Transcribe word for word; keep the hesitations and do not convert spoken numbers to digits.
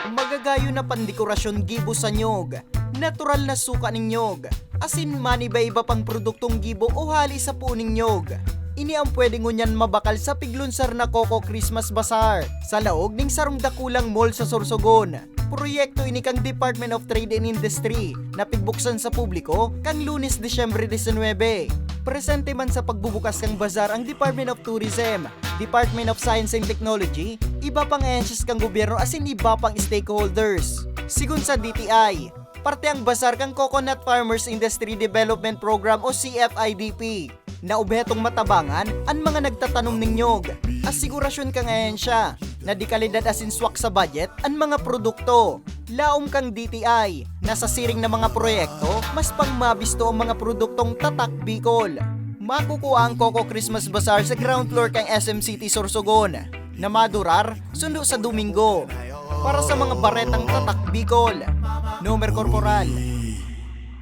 Magagayon na pandekorasyon gibo sa niyog, natural na suka nin niyog, asin man iba-iba pang produktong gibo o hali sa puon nin niyog. Ini ang pwede ngunyan mabakal sa piglunsar na Coco Christmas Bazaar sa laog ning sarong dakulang mall sa Sorsogon. Proyekto ini kan Department of Trade and Industry na pigbuksan sa publiko kan Lunes, Disyembre disinwebe. Presente man sa pagbubukas kan bazar ang Department of Tourism, Department of Science and Technology, iba pang ahensyas kan gobyerno asin iba pang stakeholders. Sigon sa D T I, parte ang bazar kan Coconut Farmers Industry Development Program o C F I D P, na obhetong matabangan an mga nagtatanom nin niyog. Asigurasyon kan ahensya na de kalidad asin swak sa budget an mga produkto. Laom kan D T I na sa siring na mga proyekto, mas pang mabisto ang mga produktong tatak Bicol. Makukua ang Coco Christmas Bazaar sa ground floor kan S M City Sorsogon, na madurar sundo sa Domingo. Para sa mga baretang tatak Bicol, Nomer Corporal.